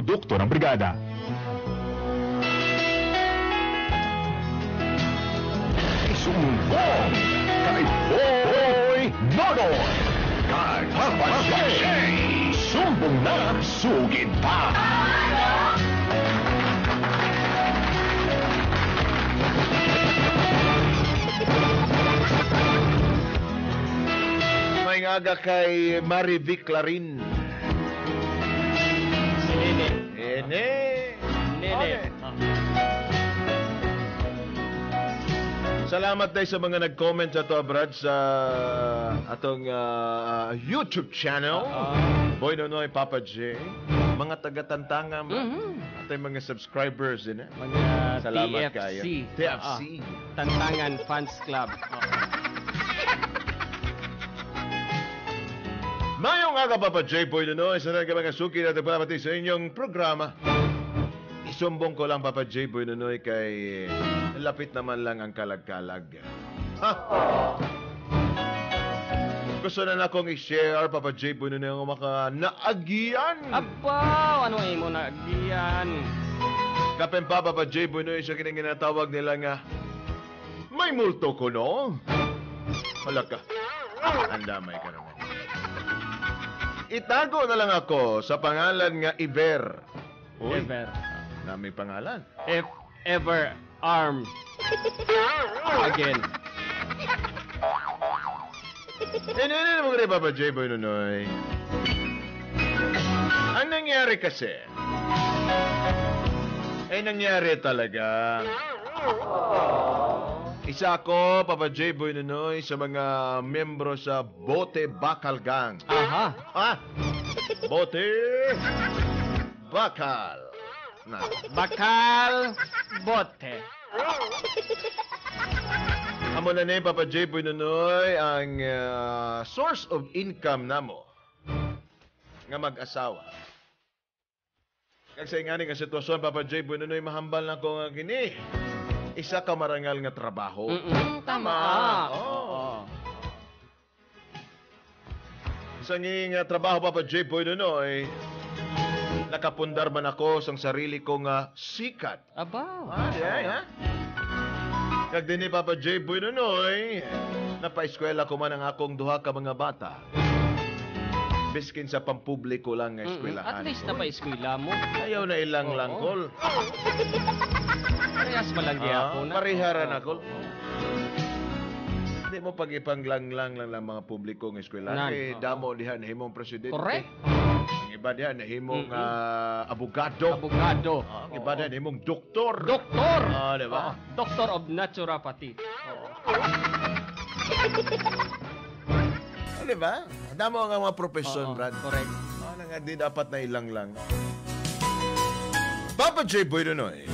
Produkto ng brigada. Isumbong kay Boy Nonoy! Kay Papa J! Sumbong na, sugid pa! May aga kay Marivic Clarin. Si Nene. Ene. Nene. Salamat dahil sa mga nag-comment sa ato, Brad, sa atong YouTube channel. Boy Nonoy, Papa J. Mga taga-Tantanga, atong mga subscribers din. Eh. Mga Salamat TFC. kayo. TFC. Tantangan Fans Club. Mayong aga, Papa J. Boy Nonoy, sa mga mga suki na pati sa inyong programa. Isumbong ko lang, Papa J. Boy Nonoy, kay lapit naman lang ang kalag-kalag. Ha? Gusto na akong i-share, Papa J. Boy Nonoy, ang mga naagian. Abaw! Ano imo naagian? Kapen pa, Papa J. Boy Nonoy, sa kining ginatawag nila nga, may multo ko, no? Wala ka. Ang damay ka naman. Itago na lang ako sa pangalan nga Iver. Uy, Ever. Nami pangalan. If ever arm again. Hindi, mo rin, Papa J. Boy Nonoy. Ang nangyari kasi, ay nangyari talaga. Isa ako, Papa J. Boy Nonoy, sa mga membro sa Bote Bakal Gang. Aha. Ah! Bote Bakal. Na. Bakal bote. Amo na ni Papa J. Boy Nonoy ang source of income namo nga mag-asawa. Kag sa ingani nga sitwasyon, Papa J. Boy Nonoy, mahambal na ko nga gini. Isa ka marangal nga trabaho. Tama. Oo. Oo. Sa nga trabaho, Papa J. Boy Nonoy, nakapundar man ako sa sarili ko nga sikat. Abaw. Ah, di ay, ha? Kag dinhi, Papa J. Boy Nonoy, napaeskwela ko man ang akong duha ka mga bata. Biskin sa pampubliko lang nga eskwelahan. At least napaeskwela mo. Ayaw na ilang Oo. langkol. Parehas man lang gyapon na. Parehara na kol. Hindi mo pag-ipanglanglang lang lang mga publiko ng eskwelahan. Nan, Eh, oo. damo diha nahimong presidente. Correct. Ang iba diha nahimong abogado. Abogado. Ang iba diha nahimong doktor. Doktor. Ah, di ba? Oo. Doctor of Naturopathy. Oo. Ah, di ba? Damo ang mga profesyon, Oo, Brad. correct. Ano nga, di dapat na ilang lang. Papa J. Boy Nonoy.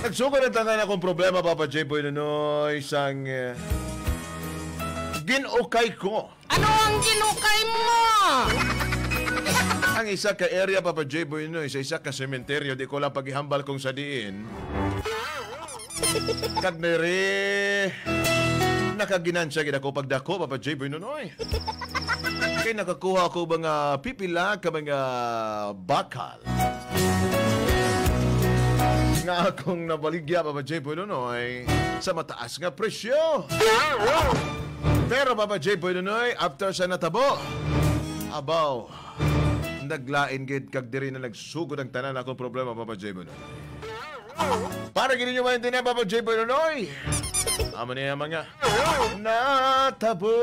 Nagsugod ang tangan akong problema, Papa J. Boy Nonoy, sang ginukay ko. Ano ang ginukay mo? Ang isa ka area, Papa J. Boy Nonoy, sa isa ka sementeryo, di ko lang paghihambal kung sa diin. Kag nere, nakaginansya gid ako pagdako, Papa J. Boy Nonoy. Kay nakakuha ako mga pipila ka mga bakal nga akong nabaligya, Papa J. Boy Nonoy, sa mataas nga presyo. Pero Papa J. Boy Nonoy, after sa natabo, abaw, naglain gid kag diri na nagsugod ang tanan akong problema, Papa J. Boy Nonoy. Para gid ninyo maintindihan, Papa J. Boy Nonoy, amo niya mga natabo.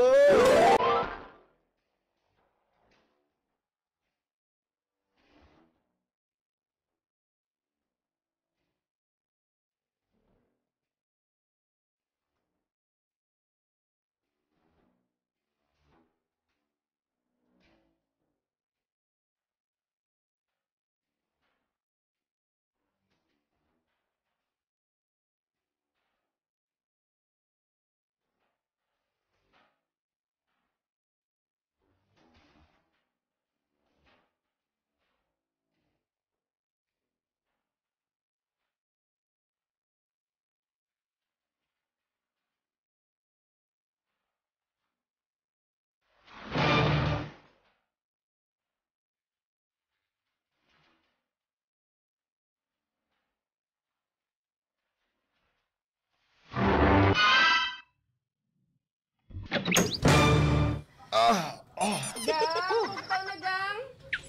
Gang, bugtaw na gang.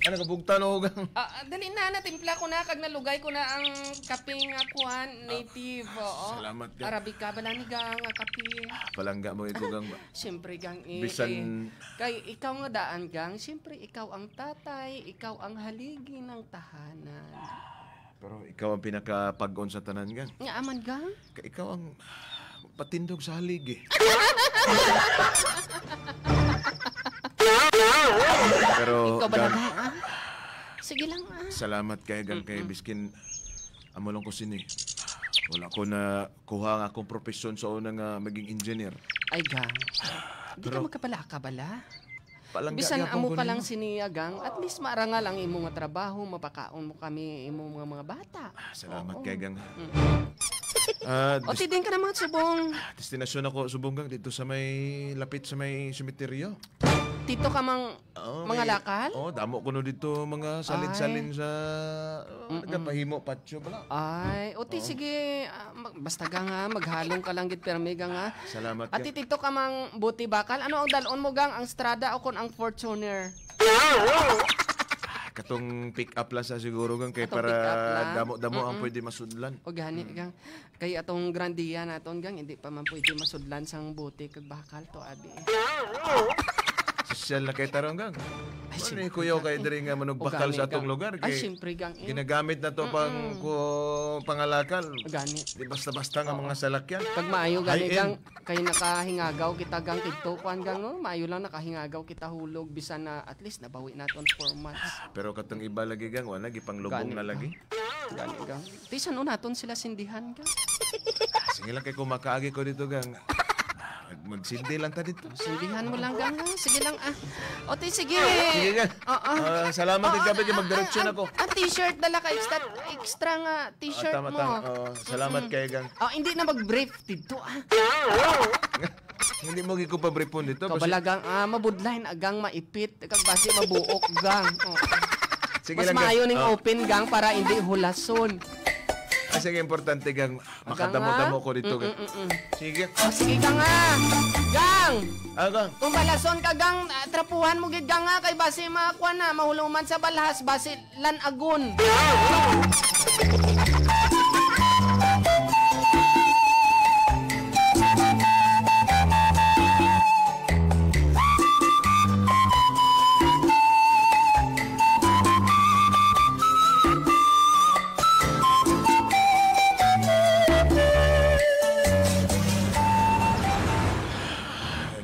Ano ka bugtan o gang? Dali na, natimpla ko na, kag nalugay ko na ang kaping kuan native. Oo. Salamat, gang. Arabica bala ni gang, nga kape. Palangga mo ikaw gang ba? Siyempre gang eh. Bisan- Kay ikaw nga daan gang, siyempre ikaw ang tatay, ikaw ang haligi ng tahanan. Pero ikaw ang pinakapag-on sa tanan gang. Nga aman gang? Kay ikaw ang patindog sa haligi. Pero Ikaw ba gang, na ah? Sige lang ah. salamat kay gang kay biskin amo lang ko sini. Wala ko na kuha ang akong profesyon sa unang maging engineer. Ay gang. Di ka Pero- magkapalaka bala? Palangga Bisan gyapon amo ko pa lang nimo. siniya gang, at least maarangal ang imong nga trabaho, mapakaon mo kami imong mga bata. Salamat Oo. kay gang. O tidin ka naman subong. Destinasyon ako subong gang dito sa may lapit sa may sementeryo. Tito ka mang Oo, mga lakal? Oo, damo ko no dito mga salin-salin sa nagapahimo patio bala. Ay, o ti sige, basta gang ha, maghalong ka lang gid permi gang ha. Salamat At gang. tito ka mang buti bakal. Ano ang dalon mo gang? Ang Strada o kon ang Fortuner? Katong pick up lang sa siguro gang kay Katong para pick up lang. damo-damo ang pwede masudlan. O gani gang. Kay atong grandiya naton gang, hindi pa man pwede masudlan sang buti kag bakal to abi. Sosyal na kay tarong gang. Ay, Ano siyempre, ni kuya kay gang, eh. diri nga O manugbakal gani, sa atong gang. lugar Ay, kay siyempre gang. Eh. ginagamit na to pang ko pangalakal. O gani. Di basta-basta nga mga salakyan. Pag maayo gani High-end. gang, kay nakahingagaw kita gang kidto kuan gang no, maayo lang nakahingagaw kita hulog bisan na at least nabawi naton 4 months. Pero katong iba lagi gang wala gipanglubong Gani, na lagi. Gani gang. Ti saan naton sila sindihan gang? Sige lang kay kumakaagi ko dito gang. Magsindi lang ta dito. Sindihan mo lang gang ha. Sige lang ah. O ti sige. Sige gang. Oo. Salamat Oo, din gabi kay magdiretso na ko. Ang t-shirt dala ka extra extra nga t-shirt Tama, mo. tama. Oo, salamat kay gang. Oh, hindi na mag-brief dito ah. Hindi mo gid ko pabripon dito. Kabalagang mabudlain agang maipit kag basi mabuok gang. Oh. Sige Mas lang, gang. maayo ning Oh. open gang para hindi hulason. Sige, importante gang makadamo-damo ko dito gang. Sige. Oh, sige gang ah. Gang. Gang. Kung balason ka gang, trapuhan mo gid gang ah, kay basi makuha na mahuluman sa balhas basi lanagon.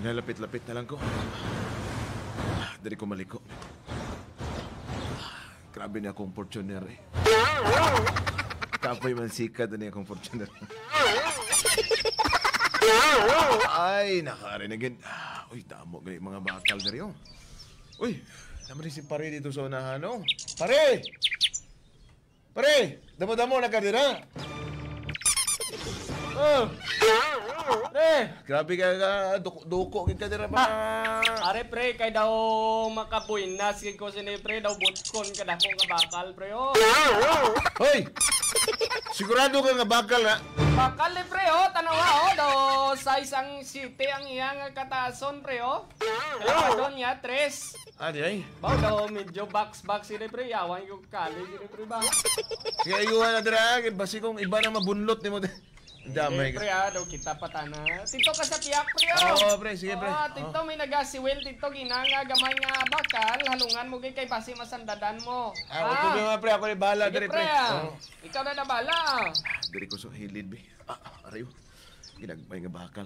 Nalapit-lapit na lang ko. Dali ko maliko. Grabe niya akong Fortuner eh. Kapoy man sikat na niya akong Fortuner. Ay, nakarinagin. Uy, damo gali mga bakal diri oh. Uy, naman si pare dito sa unahan oh. Pare! Pare! Damo-damo na ka dira. Oh. Pre, grabe ka duko gid ka dira pa. Are pre, kay daw makabuinas gid ko sini pre, daw butkon ka dako nga bakal pre oh. Hoy! Sigurado ka nga bakal ha? Bakal ni pre oh, tanawa oh, daw size ang city ang iya nga katason pre oh. Kalapadon niya tres. Ah, di ay. Baw daw medyo box box sini pre, yawan ko kali sini pre ba. Sige, ayuhan na dira. Basi kung iba na mabunlot ni mo. Damay Pre ka. ah, daw kita patana. Tito ka sa tiyak pre oh. Oo, pre, sige pre. Oh, tito may nagasiwil tito ginanga gamay nga bakal, halungan mo gid kay basi masandadan mo. Ah, wag problema pre, ako ni bahala Sige diri pre. pre. ah. Oo. Ikaw na nabala. ah. Diri ko sa hilid be. Arayo. Ginagmay nga bakal.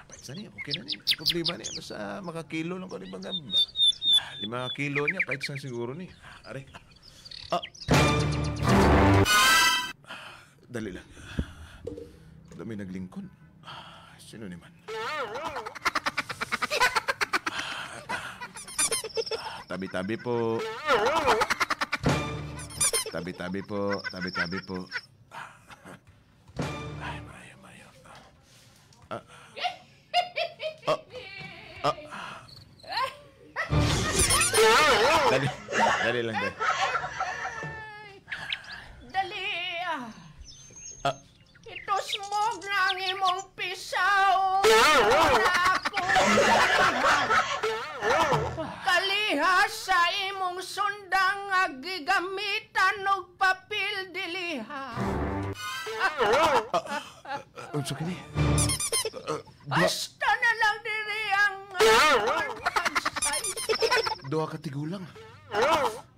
Pait sa ni, okay na ni. Problema ni basta makakilo lang ko ni bangab. 5 kilo niya, pait sa siguro ni. Aray. Ah. Dali lang. Dami naglingkod. Sino ni man? Tabi-tabi po. Tabi-tabi po. Tabi-tabi po. Ay, mayo, mayo. Ah. Ah. Ah. Dali. Dali lang, dali. Dali ah. Ah. Itusmog na ang imong pisaw. Na ako. gigamitan og papel diliha. Unsa kini? Basta na lang diri ang Duha ka tigulang.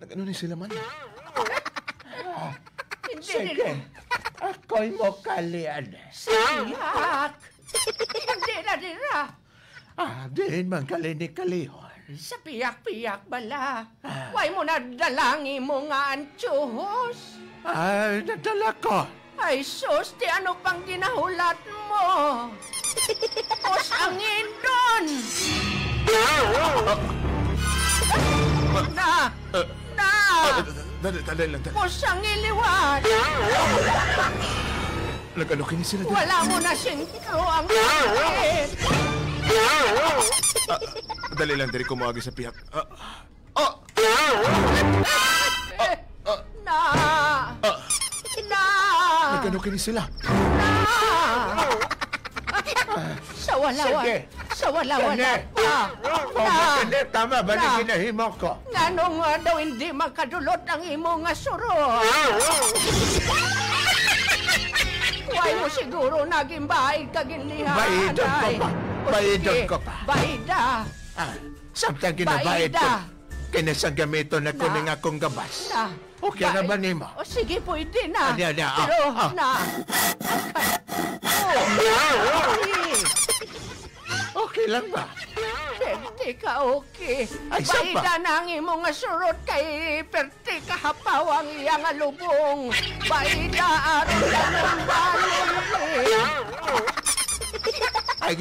Nag-ano ni sila man? Hindi Sige. Ako'y mo kalian. Siyak. Hindi na dira. Ah, diin man kali ni Kalihon. Sa piyak-piyak bala. Way mo nadalangi mo nga antsuhos. Ay, nadala ko. Ay sus, di ano pang ginahulat mo? Os angin doon! Na! Na! Dali, dali lang, dali. Os ang iliwat! Nag-ano kini sila dali? Wala mo na sintro ang sakit! Dali lang, dali kumuagi sa piyak. Oh! Na! Na! Nag-ano kini sila? Na! Sa wala Sige. Sa wala wala Sige. pa. Oh, Na! hindi, tama ba ni Na. ginahimo ko? Ngano nga daw hindi makadulot ang imo nga surot? Way mo siguro naging bahay kaginlihan. Baidon ko pa. Baidon ko pa. Baida. Ah, samtang ginabayad ko. Baida. Kinasang gamito na ko Na. ning akong gabas. Na. Okay na ba nimo? O sige, pwede na. Ani, ani, ah, Pero ah. na. Oh, okay. Okay lang ba? Perte ka, okay. Ay, saan ba? Baida na ang imo nga surot kay perte ka hapaw ang iyang alubong. Baida aron ganun balon eh. Ay,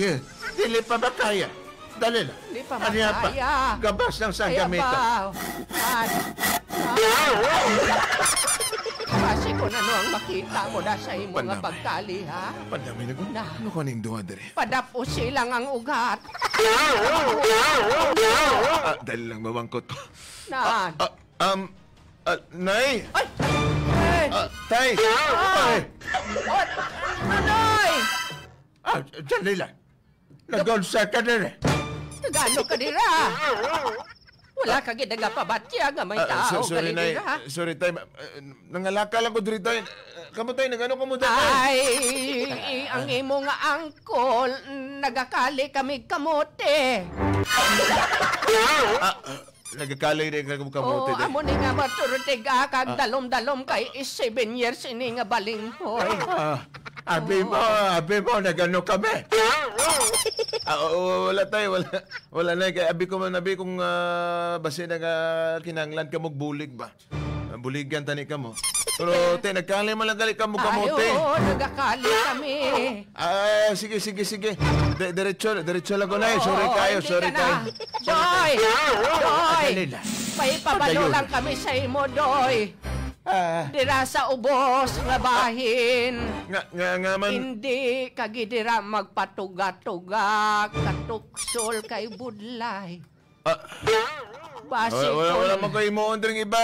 dili pa ba kaya? Dali lang. Di pa Ano yan pa? makaya. Gabas lang sa Kaya gamito. ba? At, Kasi kung ano ang makita mo na sa imo nga Pandamay. pagkali, ha? Pandami na ko. Na. Ano ko ning duha diri? Padapo silang ang ugat. Ah, dali lang mamangkot ko. Na. Nay! Ay! Ay! Ah, tay! Ay! Oh, Nonoy! Ah, dali lang. Nag-onsa ka na rin. Nagano ka dira? Wala ka ginagapabatya nga may Ah, tao sorry, gali Nay. dira. Sorry, tay. Nangalaka lang ko diri, tay. Kamo, tay, nagano ka mo, tay? Ay, ang imo nga angkol, nagakali kami kamote. Ah, nagakali rin ka kamote, Oo, tay. amo ni nga maturutig kag dalom-dalom kay 7 years ini nga balinghoy. Ah, abi mo, nagano kami. Ah, oo, wala tayo, wala. Wala na. Kaya abi ko man, abi kung base na nga kinanglan ka bulig ba? Ah, buligan tani ka mo. Pero te, nagkali man lang gali ka mo Ay, kamote. oo, nagakali kami. Ah, sige, sige, sige. Diretso, diretso lang ko na eh. Sorry Oo, kayo, hindi sorry ka na. kayo. Doy! Doy! Dali lang. May pabalo Padayon. lang kami sa imo, Doy. Ah, Dira sa ubos nga bahin. Nga, nga, nga man. Hindi kagidira magpatuga-tuga, katuksol kay budlay. Ah, Basi wala, wala, wala kung- man kayo mo ring iba,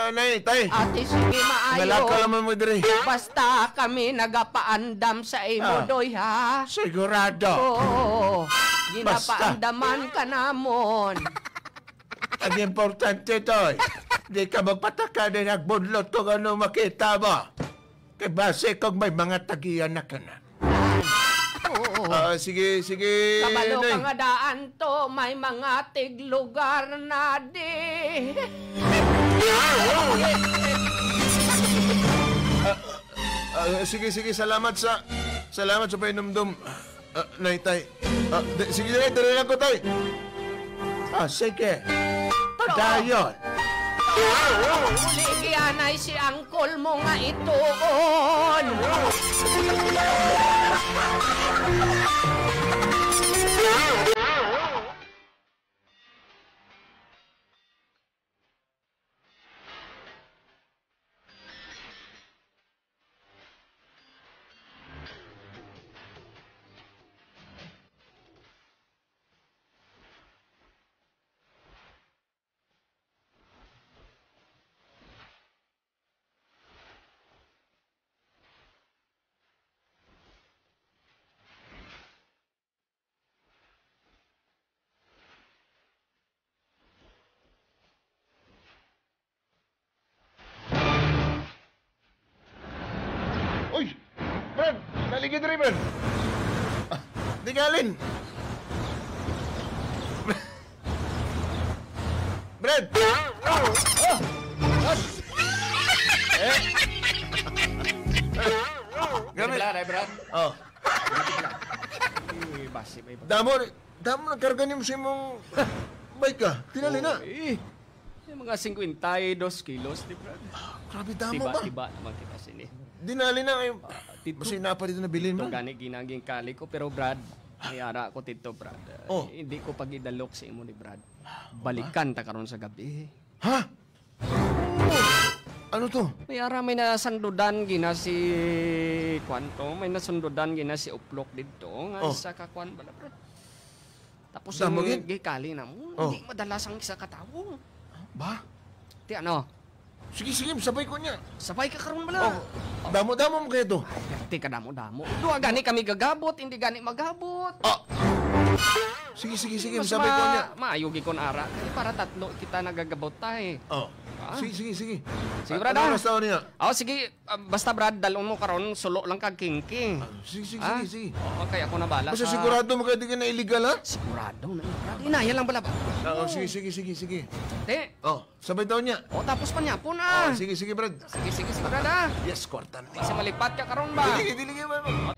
nay, tay. Ate, sige maayo. Ngalaka lang man mo diri. Basta kami nagapaandam sa imo, Ah. Doy, ha? Sigurado. Oo. Ginapaandaman ka namon. Ang importante, Toy, di ka magpataka na nagbudlot kung ano makita mo. Kay base kung may mga tagiyan na ka na. Oo. Ah, sige, sige, Kabalo nay. ka nga daan to, may mga tiglugar na di. Ah, sige, sige, salamat sa painumdum. Ah, nay, tay. Ah, sige, nay, dali lang ko, tay. Ah, sige. Padayon. Uli anay si angkol mo nga ituon. Di gid Brad. Di galin. Brad. Oh. Eh. Grabe. Brad. Oh. Basi may Damo, damo nagkarga nimo sa imong bike ka. Tinali na. Eh, yung mga 52 kilos, di Brad? Grabe damo ba? Tiba-tiba naman kita sini. Dinali na kayo. Tito. Basta napa dito nabilin Ito mo. gani ginaging kali ko pero Brad, may ara ako tito Brad. Oh. Hindi ko pagidalok sa imo ni Brad. Balikan ta karon sa gabi. Ha? Ano to? May ara may nasandudan gina si kwanto, may nasundudan gina si Uplok didto nga Oh. isa ka kwan bala Brad. Tapos Damo yung gid? gikali na mo, Oh. hindi madalas ang isa ka tawo. Ba? Ti ano, Sige, sige, sabay ko niya. sabay ka karon bala. Oh, damo-damo mo kayo to. Ti ka damo-damo. Duwa gani kami gagabot, hindi gani magabot. Ah. Sige, sige, sige, Mas sabay ko niya. Maayo gikon ara kay para tatlo kita nagagabot ta eh. Oh. Ah. Sige, sige, sige. Sige, Brad, Ano ah. oras tao niya? Oh, sige, basta Brad, dalon mo karon sulo lang kag kingking. Sige, sige, Ah? sige, sige. Oo, kaya ako na bala. Basta sigurado mo kayo di ka na illegal, ha? Sigurado na, Brad. Inaya lang bala ba? Oo, sige, sige, sige, sige. Te. Oh, sabay daw niya. Oh, tapos panyapon ah. Oh, sige, sige, Brad. Sige, sige, sige, Brad ah. Yes, kwarta na. Kasi malipat ka karon ba? Dili, dili, dili.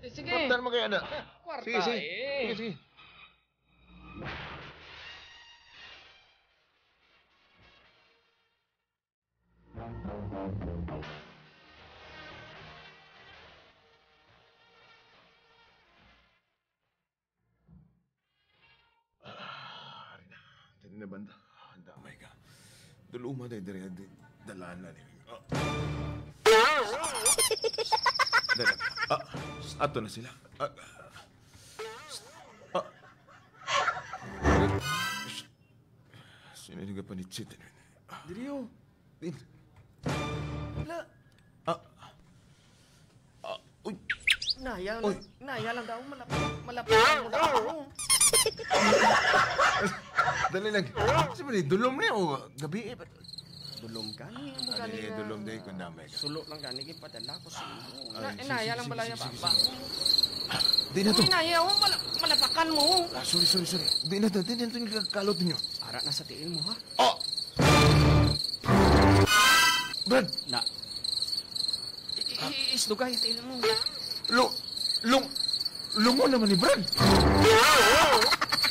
Sige. Kwarta mo kayo, ana. Kwarta, Sige, sige. eh. Sige, sige. Dili na banda. Damay ka. Duluma dahil diri dalaan na ni. Dala. Ato na sila. Sino yung kapanitsit? Diri oh. Din. Wala. Uy. Naya Oy. lang, naya lang daw malapit malapit mo daw. Dali lang. Sino ni dulom ni o gabi eh. Dulom gani, mo gani. Dali dulom dai kun damay ka. Sulo lang gani gipadala ko sa imo. Ay, sige, Inaya sige, lang sige, balaya sige, ba. Di na to. Inaya oh, malapakan mo. Ah, sorry, sorry, sorry. Di na to, di na to yung kalot ninyo. Ara na sa tiil mo ha. Oh! Brad, Na. Isdugay tiil mo. Lung, lungo naman ni Brad.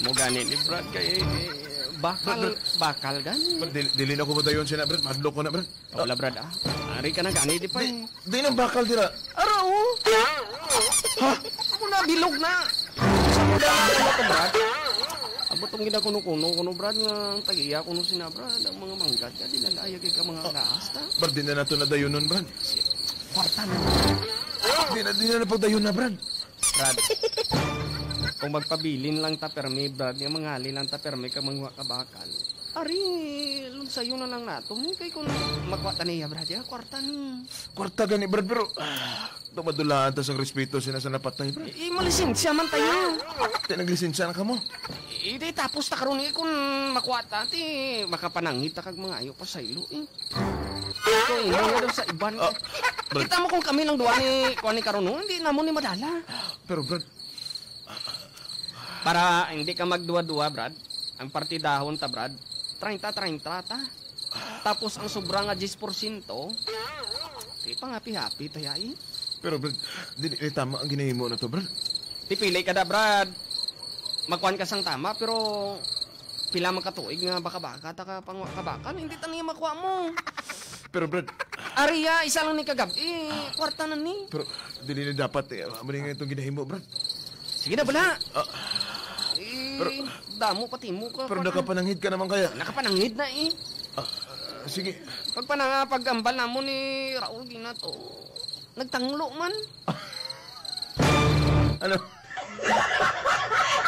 Mo gani ni Brad kay bakal bakal gani. Brad, dili na ko ba dayon siya na, Brad? Madlok ko na, Brad. Wala Brad ah. Ari ka na gani di pa. Di, di nang bakal dira. Ara oh. Ha? Ako na bilog na. Sa mo na to Brad. Abot ang ginakuno-kuno kuno Brad nga ang tagiya kuno sina Brad ang mga manggad ka dinalaya kay ka mga lahas ta. Brad, di na nato na dayon nun, Brad. Kwarta na. Di na napagdayon na, Brad. Brad. Kung magpabilin lang ta permi Brad, nga mangali lang ta permi ka mangwa ka bakal. Ari, lunsayo na lang nato. Kay kung magwa ta niya Brad, ya kwarta ni. Kwarta gani, Brad, pero tumadulaan ta sang respeto sina sa napatay, Brad. I malisensya man tayo. Ti naglisensya na ka mo. Di tapos ta karon eh, kung makuha ta ti makapanangit ta kag mga ayo pa sa ilo eh. Kung imo nga daw sa iban. Brad. Kita mo kung kami lang duwa ni kuan ni karon no, hindi namo ni madala. Pero Brad, Para hindi ka magduwa-duwa, Brad. Ang partidahon ta, Brad, 30-30 ta. Tapos ang sobra nga 10%, di pa nga happy taya eh. pero Brad, di tama ang ginahimo na to, Brad. Ti pili ka da, Brad. Magkuan ka sang tama, pero pila man katuig nga baka-baka ta ka pang kabakal, hindi ta niya makuha mo. Pero Brad, Ariya, isa lang ni kagabi, kwarta na ni. pero dili na dapat eh, amo ni nga itong ginahimo, Brad. Sige na bala. Ah, Eh, pero- damo pati mo ka. pero nakapananghid ka naman kaya. Nakapananghid na eh. Ah, sige. Pag pagambal na mo ni Raul Ginato, nagtanglo man. Ano?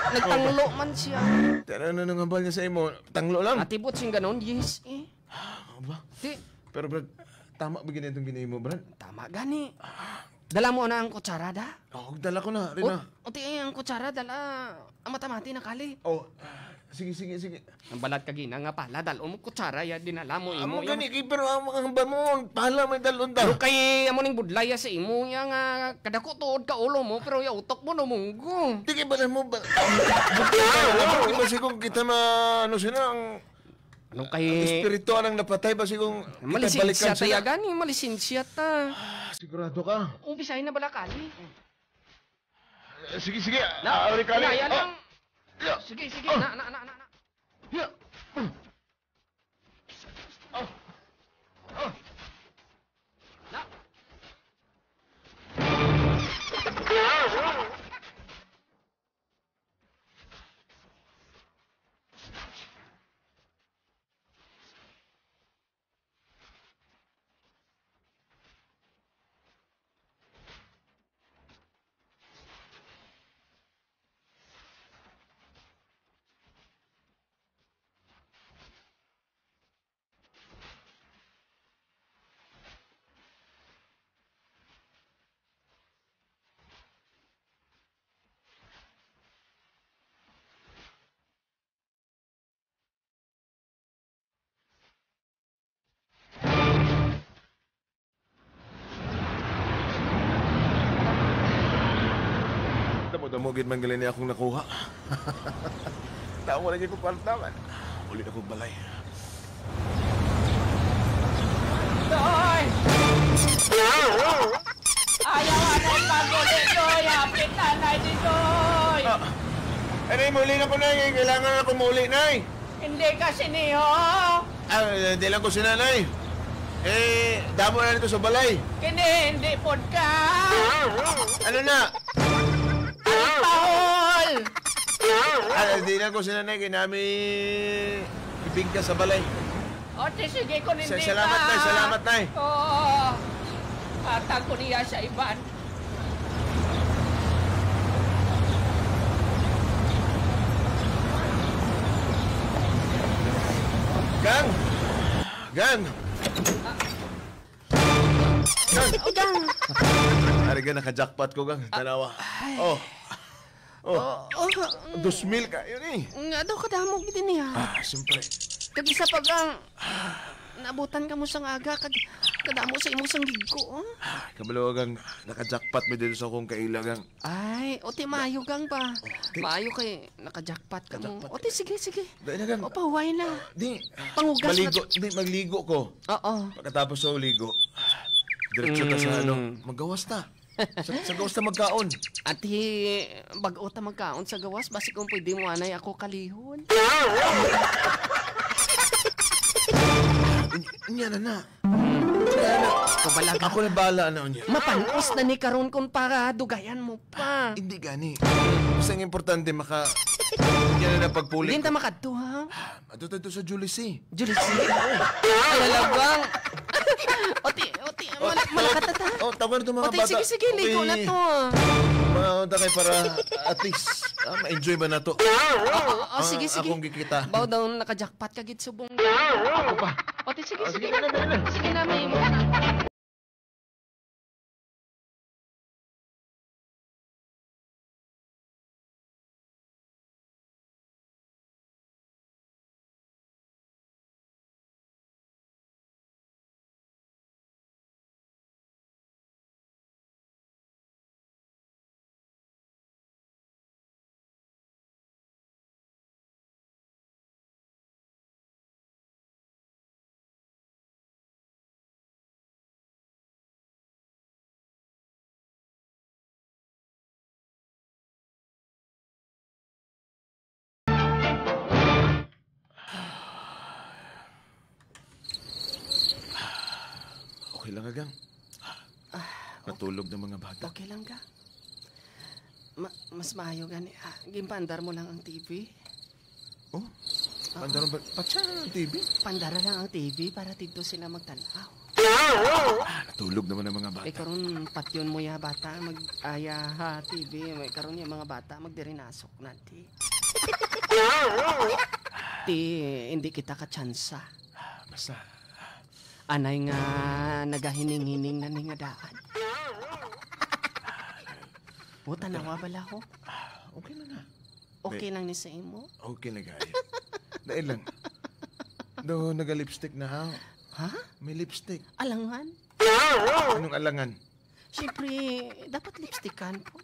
Nagtanglo man siya. Tara na nang ambal niya sa imo, tanglo lang. Atibot siyang ganon, yes eh. Ba? Di, Pero Brad, tama ba ganyan itong ginahimo, Brad? tama gani. Dala mo na ang kutsara da. Oh, dala ko na, rin na. O, ti eh, ang kutsara dala. Ang matamati na kali. Oh, Sige. Ang balat kagina nga pala dal-on mo kutsara ya dinala mo imo. Amo gani kay pero ang mga hamba mo pala may dalon ta. Pero kay amo ning budlay ya sa imo ya nga kadako tuod ka ulo mo pero ya utok mo no munggo. Di kay balan mo ba? Di ba siguro kita ma ano sila ang Ano kay espiritual ang napatay ba siguro kita malisensya balikan ta sila? ya gani malisensya ta. Sigurado ka? Umpisahin na bala kali. Sige. Na, Ari kali. Kaya lang. Yeah. Sige. Oh. Na. Yeah. Oh. Oh. Na. Damo-damo gid man gali niya akong nakuha. Tao lagi ko kwarta man. Ulit ako balay. Doy! Ayaw anay paguli, Doy! Hapit anay di, Doy! Anay, muli na ko, Nay. Kailangan ako muli, Nay. Hindi kasi niyo! Hindi lang ko si nanay. Eh, damo na nito sa balay. Kini, hindi pod ka! Ano na? Ay, pahol! Hindi lang ko si nanay. Kaya namin ibigka sa balay. O, di, sige kung hindi Salamat, ka. Nay. Salamat, Nay. Oo. Atag ko niya sa iban. Gang! Gang! Gang! Gang. Ari ka, naka-jackpot ko, gang. Tanawa. Oh. Oh. Oh, 2,000 ka. Yun eh. nga daw kadamo gid niya. Ah, siyempre. Kag isa pa gang naabutan ka mo sang aga kag kadamo sa imo sang gigko. Oh. Kabalo, gang. Naka-jackpot mi dito sa akong kaila, gang. Ay, ote maayo gang pa. Maayo kay naka-jackpot ka mo. Naka-jackpot. Ote sige sige. Dahil na, gang. O pahuway na. Di. Pangugas na. Maligo. Di, magligo ko. Oo. Pagkatapos sa ligo, diretso ta sa ano, magawas ta. Sa gawas ta magkaon. Ate, bag-o ta magkaon sa gawas basi kung pwede mo anay ako kalihon. Nya na na. Kabalaga. Ako na bahala na unya. Mapanos na ni karon kung para dugayan mo pa. Hindi gani. Basta ang importante maka yan na pagpuli. Hindi ta makadto ha. Ato to sa Julie Julie C. Ay, alabang. Ote, ote, malakat ta. Oh, tawagan na itong mga Ote, bata. sige, sige, ligo na to. Mga bata kay para at least ma-enjoy ba na to? Oo, sige, sige. Akong gikita. Baw daw naka-jackpot ka gid subong. Ako pa. Ote, sige, Oh, sige. sige na, dali na. Sige na, may mo na. Okay lang, Agang. Natulog ng mga bata. Okay lang ka. Mas maayo gani. Gimpandar mo lang ang TV. Oh, pandaro ba? Patsa na ng TV. Pandara lang ang TV para dito sila magtanaw. Natulog naman ang mga bata. May karon patyon mo ya bata mag-aya ha TV. May karon ya mga bata magdirinasok na ti. Ti hindi kita ka-tsansa. Basta. Anay nga nagahining-hining na ni nga daan. O, tanawa bala ko. Okay na na. Okay lang ni sa imo? Okay na gaya. Dahil lang. Do, naga-lipstick na ha? Ha? May lipstick. Alangan? Anong alangan? Siyempre, dapat lipstickan po.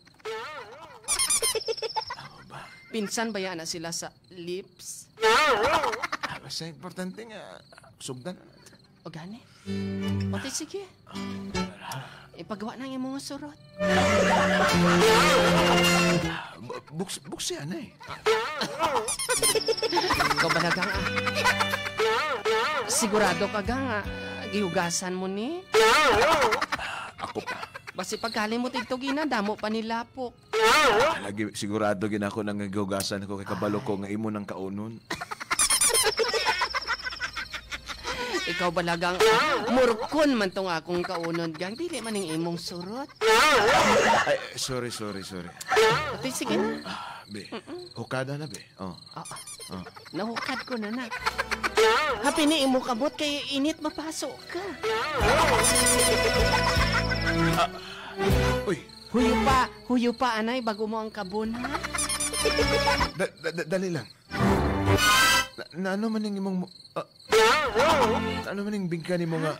Pinsan ba yan na sila sa lips? Basta importante nga, sugdan. O gani? O di, sige. Ipagawa na ang imong surot. Buksi ana eh. Ikaw ba na gang ah? Sigurado ka gang ah, gihugasan mo ni? Ako pa. Basi pagkali mo tigto gina, damo pa nilapok. Lagi, sigurado gina ako nang gihugasan ko kay kabalo ko nga imo nang kaunon. Ikaw balagang murkon man tong akong kaunon gang. Dili man ning imong surot. Ay, sorry. Ate, sige na. Be, hukada na be. Oh. Oh. Nahukad ko na na. Happy ni imo kamot kay init mapasok ka. Uy. Huyo pa anay bago mo ang kabon ha. Dali lang. Na ano man ning imong ano man ning bingka nimo nga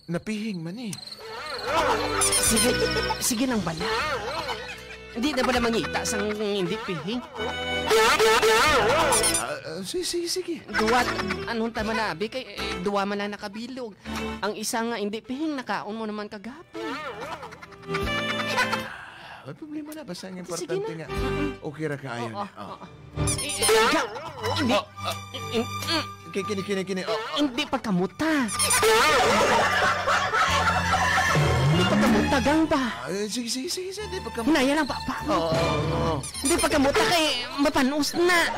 napihing man eh. Sige lang bala. Hindi na bala mangita sang hindi pihing? Sige. Duwa, anong tama na abi? Kay duwa man na nakabilog. Ang isa nga hindi pihing, nakaon mo naman kagapon. May problema na. Basta ang importante nga. Okay ra kaayo niya. Hindi. Kini. Hindi pagkamuta. Hindi pagkamuta, gang ba? Sige. Hindi pagkamuta. Hinaya lang, papa. Oo. Hindi pagkamuta kay mapanos na.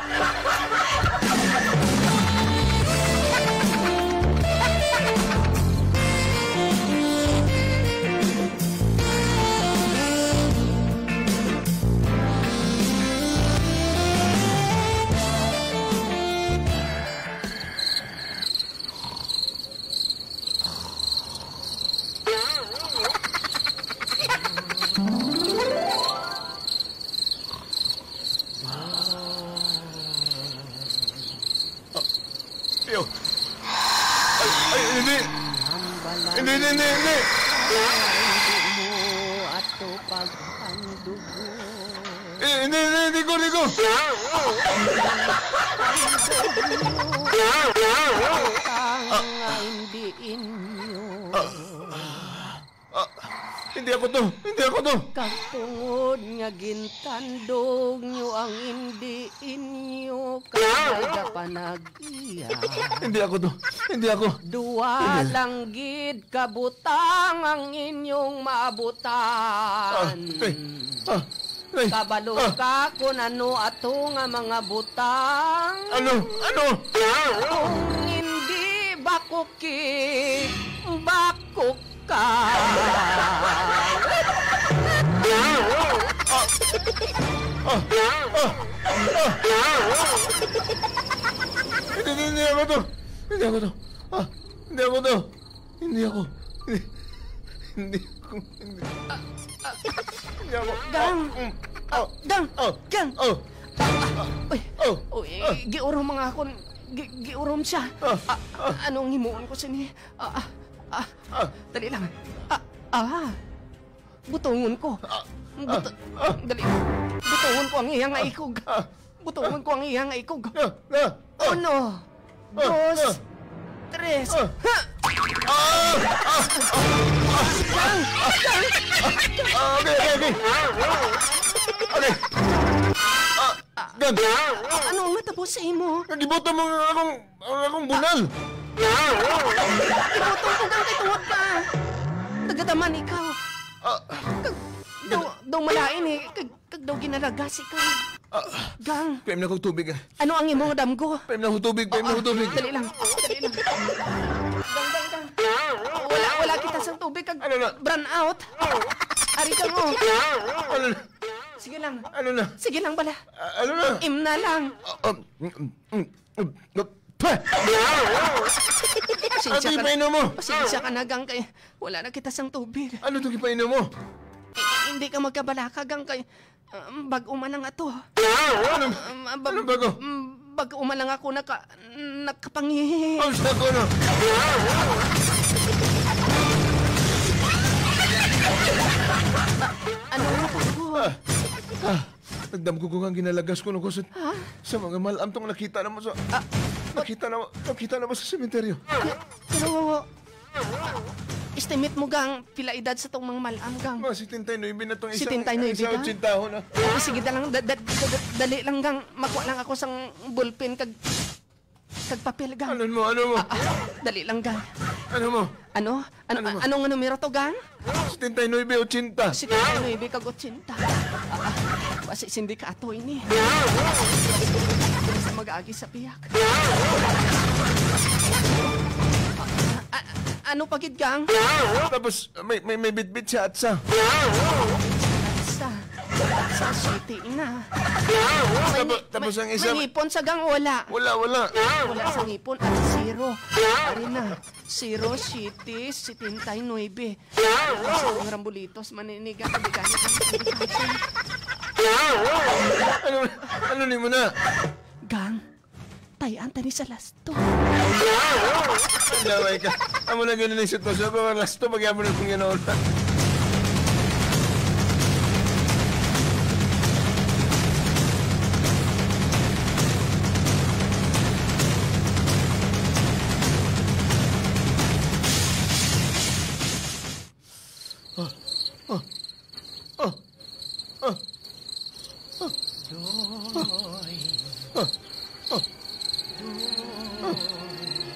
Hindi. Hindi ko. Hindi ako to. Kagtungod nga gintandog nyo ang hindi inyo kaya panag-iya. Hindi ako to. Hindi ako. Duwa lang gid kabutang ang inyong maabutan. Kabalo ka kung ano ato nga mga butang. Ano? Kung hindi bakuki, bakuk ka. Hindi ako to. Hindi ako to. Hindi ako to. Hindi ako. Hindi ako. Hindi ako. Gang. Gang. Gang. Uy. Giurom mga akon. Giurom siya. Anong himuon ko sa ni? Dali lang. Butungon ko. Dali. Butungon ko ang iyang aikog. Butungon ko ang iyang aikog. Uno, dos, tres. Ha! Okay. Okay. Gan. Anong natapos sa imo? Nagibuto mo ang akong bunal. Ibutong ko gang kay tungod pa. Tagadaman ikaw. Daw malain eh. Kag daw ginalagas ikaw. Gang. Paim na kong tubig. Ano ang imong damgo? Paim na kong tubig. Dali lang. Gang. Wala kita sa tubig. Kag ano na? Brand out. Ari ka mo. Ano na? Sige lang. Ano na? Sige lang bala. Ano na? Imna lang. Ano ipainom mo? Pasensya ka na, gang, kay wala na kita sang tubig. Ano itong ipainom mo? Hindi ka magkabalaka, gang, kay Bago man lang ato. Ano bago? Bago man lang ako nakapangi. Ang sako na. Ano na bago? Nagdamgo ko nga ginalagas ko no ko sa mga malam tong nakita na mo sa nakita na mo sa sementeryo. Pero estimate mo gang pila edad sa tong mga malam gang. Mga 79 na tong isang 79 isa ka? 80 na. Sige dalang dali lang gang makuha lang ako sang ballpen kag papel gang. Ano mo? Ano mo? Dali lang gang. Ano mo? Ano? Anong numero to gang? 79 80. 79 kag 80. Basi sindikato ini. Sa mag-agi sa piyak. Ano pagid gang? Tapos may bitbit siya at sa. Sa city na. Tapos ang isa may ngipon sa gang wala. Wala. Wala sa ngipon at zero. Ari na. 0 city 79. Sa mga rambulitos maniniga kabiganin. Ano ni mo na? Gang. Tayan tani sa lasto. Damay ka. Amo na ganun yung sitwasyon. Pero lasto magyamon na kung yan.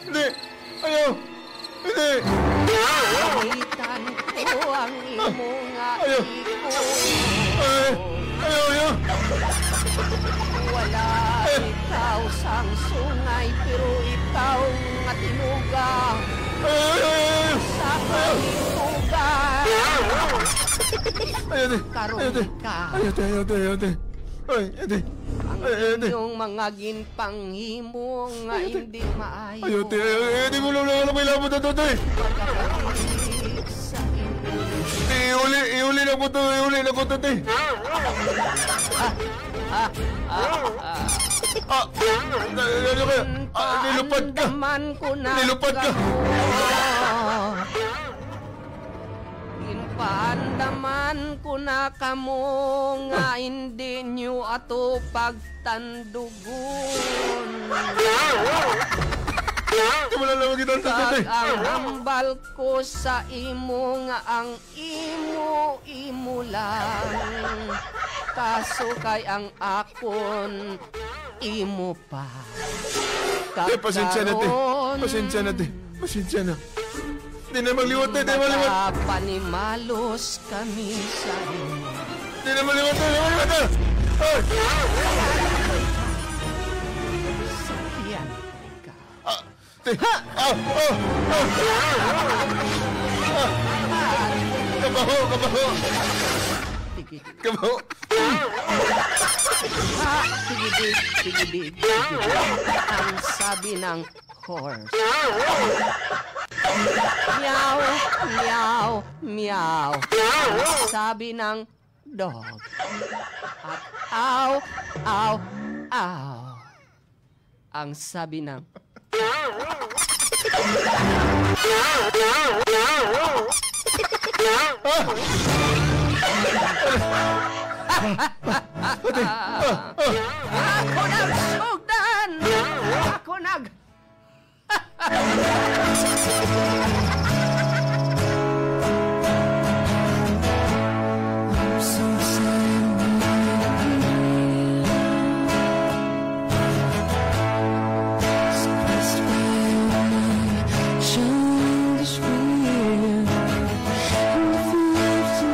Hindi! Ayaw! Hindi! Palitan ko ang imong Ayaw! iko. Ay! Ayaw! Ayaw! Wala ikaw sang sungay pero ikaw nga tinuga. Ayaw! Ayaw! Sa kalitugan. Ayaw! Karon Ayaw! ka. Ayaw! Ayaw! Ayaw! Ay! Ayaw! Ang Ayaw! inyong mga ginpanghimo nga hindi maayo. Ayaw! Ayaw! Ayaw! Di mo lang lang may labot na to, te! Pagkabalik sa inyo. Iuli na ko to! Iuli na ko to, te! Ah! Ano kaya? Ah, nilupad ka! Paandaman ko na Nilupad ka! Ginpaandaman ko na kamo nga hindi nyo ato pagtandugon. Di mo lang lang kita to, te! Kag ang hambal ko sa imo nga ang imo imo lang. Kaso kay ang akon imo pa. Te, pasensya na, te. Kag Pasensya na, te. Pasensya na. Di na magliwat, te. Di na magliwat. Nagkapanimalos kami sa imo. Di na magliwat, te. Di na magliwat, te. Ay! Sakyan ka. Ah! Te! Ah! Ah! Ah! Ah! Kabaho! Kabaho! Tigid. Kabaho! Ha! Tigibig, tigibig, tigibig. Ang sabi ng horse. Meow, meow, meow. Ang sabi ng dog. At aw, aw, aw. Ang sabi ng Ako nagsugdan! Ako nag...